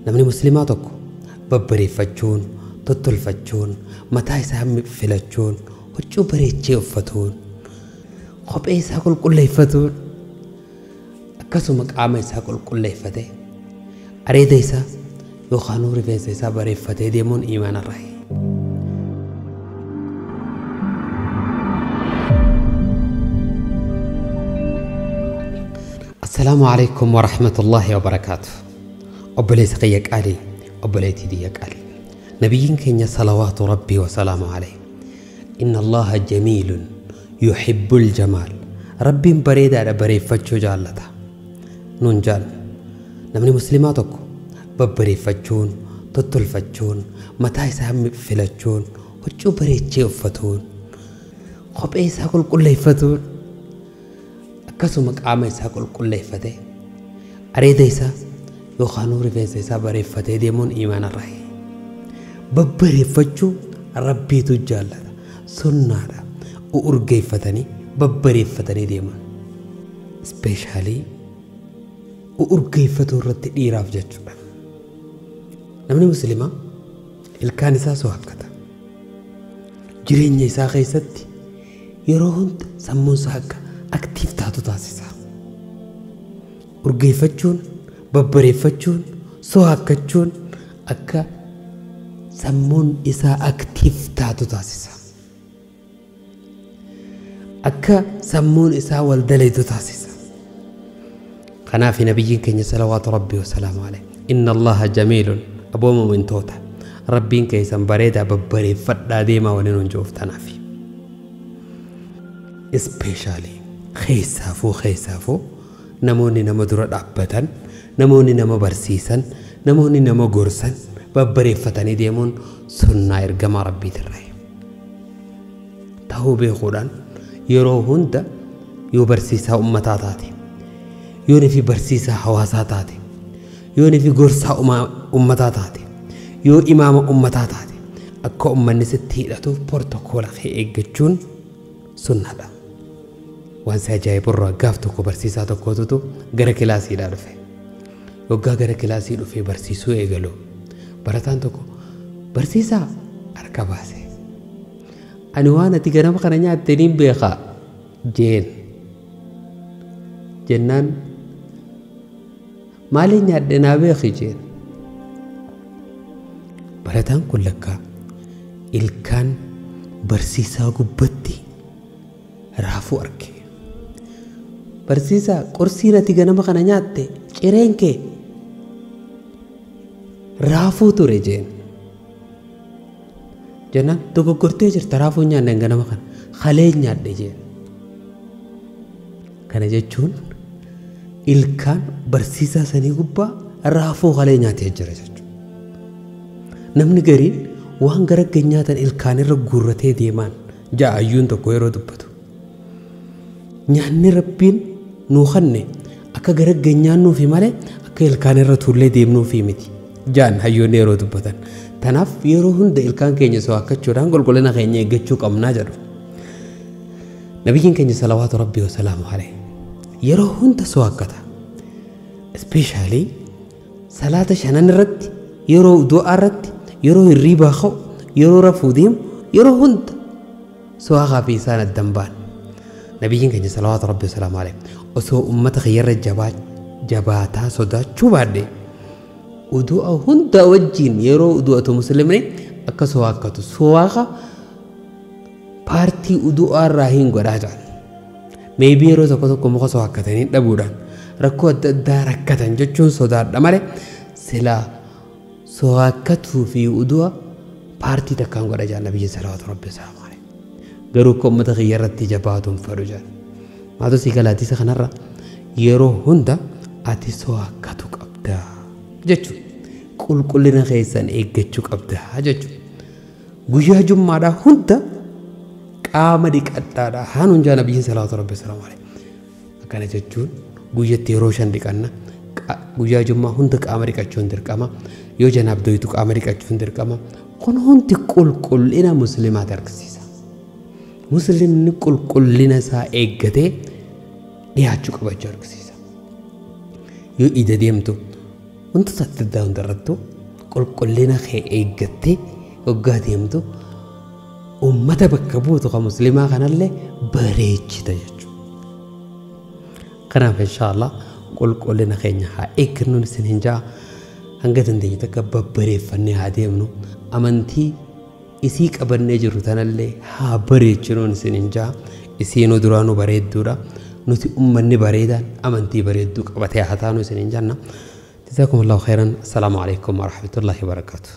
Namni muslimaa tokko babbareeffachuun, tottolfachuun, mataa isaa filachuun, huccuu bareechee uffatuun, kophee isaa qulqulleeffatuun, akkasuma qaama isaa qulqulleeffatee areeda isaa yookaan rifeensa isaa bareeffatee deemuun iimaanarraa. السلام عليكم ورحمة الله وبركاته. أبليس قيك علي، أبليتي ديك علي. نبيين كenya صلوات ربي وسلامه عليه. إن الله جميل يحب الجمال. ربي بريد على بري فتشو جالته. نون جال. نمني مسلماتك ببري فتشون، تطل فتشون، متى سهم فلتشون، وتشو بريتشي فتون. خب إيه ساكل كل فتون. Akkasuma qaama isaa qulqulleeffatee areeda isaa yookaan rifeensa isaa bareeffatee deemuun iimaanarraa. Babbareeffachuu rabbiitu jaallata. Sunnaadha. Urgeeffatanii babbareeffatanii deeman. Ispeeshaalii urgeeffatuu irratti dhiiraaf jechuudha. Namni musliimaa ilkaan isaa so'akkata. Jireenya isaa keessatti yeroo hunda sammuun isaa akka aktiif taatu taasisa. Urgeeffachuun, babbareeffachuun, so'akkachuun akka sammuun isaa aktiif taatu taasisa. Akka sammuun isaa wal daleetu taasisa. Kanaaf nabiyyiin keenya salawaatu rabbii wasalaamu alayhi. Inna Allaha jamiilun aboo mu'mintoota. Rabbiin keessan bareedaa babbareeffadhaa deemaa waliin hunjoof tanaafi. Ispeeshaalii keessaafuu namoonni nama dura dhaabbatan, namoonni nama barsiisan, namoonni nama gorsan babbareeffatanii deemuun sunnaa ergamaa rabbiitirraa. Ta'uu beekuudhaan yeroo hunda yoo barsiisaa uummataa taate, yoo fi barsiisaa hawaasaa taate, yoo fi gorsaa uummataa taate, yoo imaama uummataa taate akka uummanni sitti hidhatuuf portokoola kee eeggachuun sunnaadha. Waan si ajaa'iburraa gaaf tokko barsiisaa tokkotu gara kilaasiidhaa dhufe. Yoggaa gara kilaasii dhufee barsiisuu eegalu barataan tokko barsiisaa harka baase. Ani waan ati ganama kana nyaatte niin beekaa jeen. Jennaan maaliin nyaadhe naa beeki jeen. Barataan kun lakkaa ilkaan barsiisaa gubbatti raafuu arge. Barsiisaa qursiin ati ganama kana nyaatte cireen kee raafuu ture jeen. Jennaan dogoggortee jirta raafuu nyaanne ganama kana halee nyaadhe jeen. Kana jechuun ilkaan barsiisaa sanii gubbaa raafuu halee nyaatee jira jechuudha. Namni gariin waan gara nyaatan ilkaan irra guurratee deemaan ja'ayyuun tokko yeroo dubbatu. Nyaanni rabbiin nuu kanne akka gara nyaannuufi malee akka ilkaan irra tuullee deemnuufi miti. Jaan hayyoonni yeroo dubbatan. Tanaaf yeroo hunda ilkaan keenya so'akkachuudhaan qulqullina keenya eeggachuu qabnaa jedhu. Nabiyyiin keenya salawaatu rabbii wasalaamu alayhi yeroo hunda so'akkata. Ispeeshaalii salaata shanan irratti, yeroo du'aa irratti, yeroo hirriibaa ka'u, yeroo rafuu deemu, yeroo hunda so'aqaa fi isaan addan ba'an. Nabiyyiin keenya salawaatu rabbii wasalaamu alayhi osoo uummata kiyyarra jabaataa sodaachuu baadhee udu'a hunda wajjin yeroo udu'atu muslimni akka so'akkatu so'aqa paartii udu'aa irraa hin godhaa jiran. Meebii yeroo tokko tokko muka so'akkatanii dhabuudhaan rakkoo adda addaa rakkatan jechuun sodaadha malee silaa so'akkatuu fi udu'a paartii takkaan godha jiran nabiyyiin salawaatu rabbii wasalaamu alayhi. Garuu akka uummata kiyya irratti jabaatu hin fedhu jiran. Maatu si galaatisa kanarra yeroo hunda ati so'akkatu qabda jechuudha. Qulqullina keessan eeggachuu qabda jechuudha. Guyyaa jummaadhaa hunda qaama dhiqadhaadha. Hanuun jaa nabiyyiin salawaatu rabbi wasalaamu alayhi. Akkana jechuun guyyatti yeroo 5 dhiqanna. Guyyaa jummaa hunda qaama dhiqachuun dirqama. Yoo janaabdoytu qaama dhiqachuun dirqama. Kun hundi qulqullina musliimaati argisiisa. Musliimni qulqullina isaa eeggatee dhiyaachuu qabachuu argisiisa. Yoo ija deemtu Wantoota adda addaa hundarrattuu qulqullina kee eeggattee hoggaa deemtu ummata bakka buutu kan muslimaa kanallee bareechita jechuudha. Kanaaf inshaallah qulqullina keenya haa eeggannuun isin hin ja'a. Hanga dandeenye takka babbareeffannee haa deemnu. Amantii isii qabannee jirru tanallee haa bareechinuun isin hin ja'a. Isiinuu duraanuu bareedduudha. Nuti ummanni bareedaan amantii bareedduu qabatee haa taanu isin hin janna. جزاكم الله خيرا. السلام عليكم ورحمة الله وبركاته.